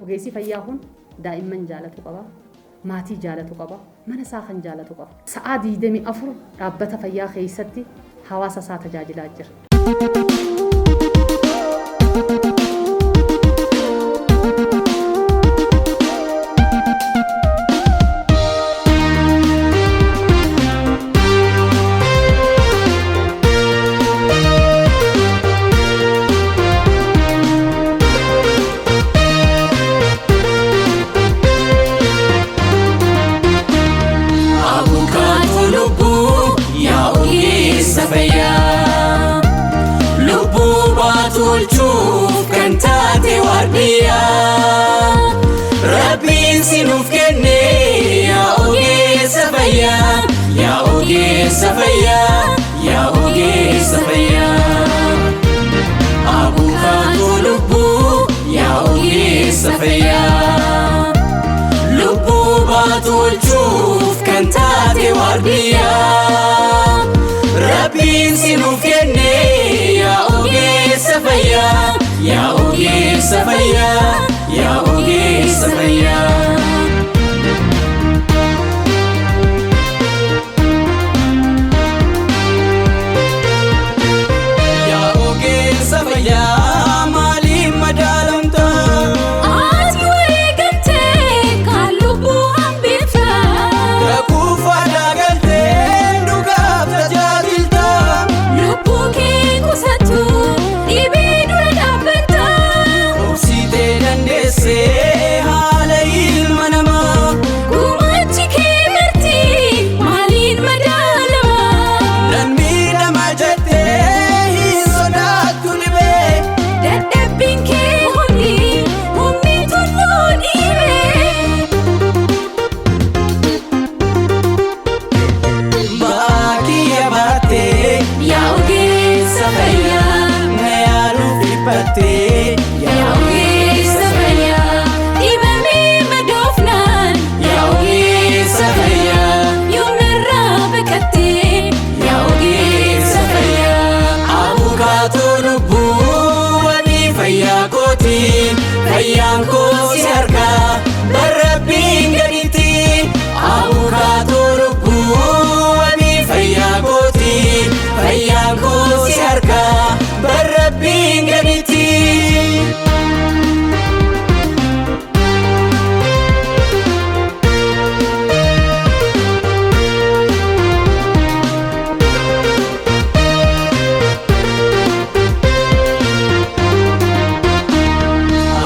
Ogeessi fayyaa kun daa'imman jaalatu qaba. Maatii jaalatu qaba. Mana isaa kan jaalatu qaba. Sa'aa 24 dhaabbata fayyaa keessatti hawaasa isaa tajaajilaa jira. Abukaatoo lubbuu yaa ogeessa fayyaa lubbuu baatu oolchuuf kan taate waardiyyaa Rabbiin si nuuf kenne yaa ogeessa fayyaa yaa ogeessa fayyaa yaa ogeessa fayyaa. Abukaatoo lubbuu yaa ogeessa fayyaa. Lubbuu baatu oolchuuf kan taate waardiyyaa. Rabbiin si nuuf kenne yaa ogeessa fayyaa yaa ogeessa fayyaa yaa ogeessa fayyaa. Yaa ogeessa fayyaa maaliin madaalamta? Ati wareegamtee kan lubbuu hambifta. Kakuu faadaa galtee dhugaaf tajaajilta. Lubbuu kee qusattu dhibee dura dhaabbatta. Obsitee dandeessee haala ilma namaa. Gumaachi kee marti maaliin madaalama? Nan miidhama jettee hin sodaattu dhibee. Dadhabbiin kee hundi humni tulluu dhiibee. Baakiyya baattee Yaa ogeessa fayyaa. na yaaluuf dhiphattee. Yaa ogeessa fayyaa dhibamee madoofnaan. Yaa ogeessa fayyaa. Yoonarraa baqattee Yaa ogeessa fayyaa. Abukaatoo lubbuu wabii fayyaa kooti. Fayyaan koo si harkaa barrabbiin gaditti. Abukaatoo lubbuu wabii fayyaa kooti. Fayyaan koo si harkaa barrabbiin gaditti.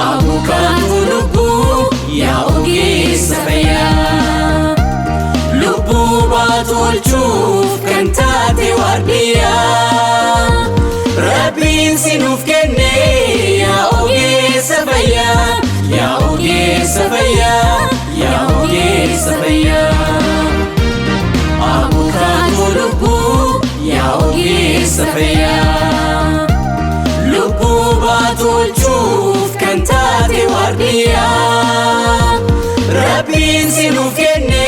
Abukaatoo lubbuu yaa ogeessa fayyaa. Lubbuu baatu oolchuuf kan taate waardiyyaa. Rabbiin si nuuf kenne yaa ogeessa fayyaa. Yaa ogeessa fayyaa. Yaa ogeessa fayyaa. Abukaatoo lubbuu yaa ogeessa fayyaa. Lubbuu baatu oolchuuf kan taate waardiyyaa. Rabbiin si nuuf kenne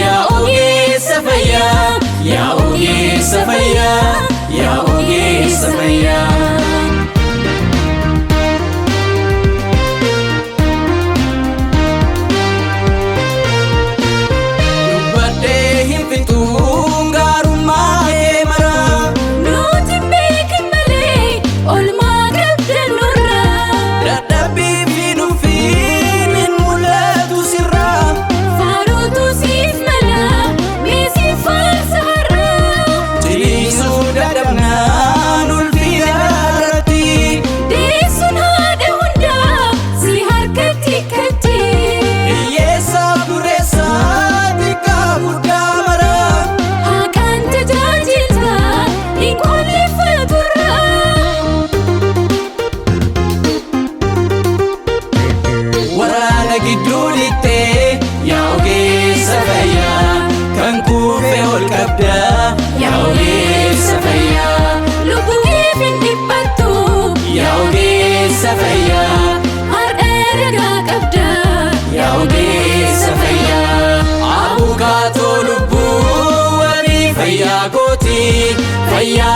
yaa ogeessa fayyaa. Yaa ogeessa fayyaa. Yaa ogeessa fayyaa. Dubbadhee hin fixuun gaarummaa kee maraa. Nuti beekan malee olmaa qabdan nurraa. Dadhabbii fi nufiin hin mul'atu sirraa. Faaruutu siif mala meesii faarsa har'aa. Ciniinsuu dadhabnaan ulfina irratti. Deessuun haadha hundaa si harkatti katti. Hiyyeessaaf dureessaa xiqqaa guddaa maraa. Haqaan tajaajilta hin qolleeffaturraa. Waraana gidduu lixxee yaa ogeessa fayyaa. Kan kuufe ol qabdaa yaa ogeessa fayyaa. Lubbuu keef hin dhiphattu Yaa ogeessa fayyaa. har'a ragaa qabda. Yaa ogeessa fayyaa. Abukaatoo lubbuu wabii fayyaa kooti. Fayyaa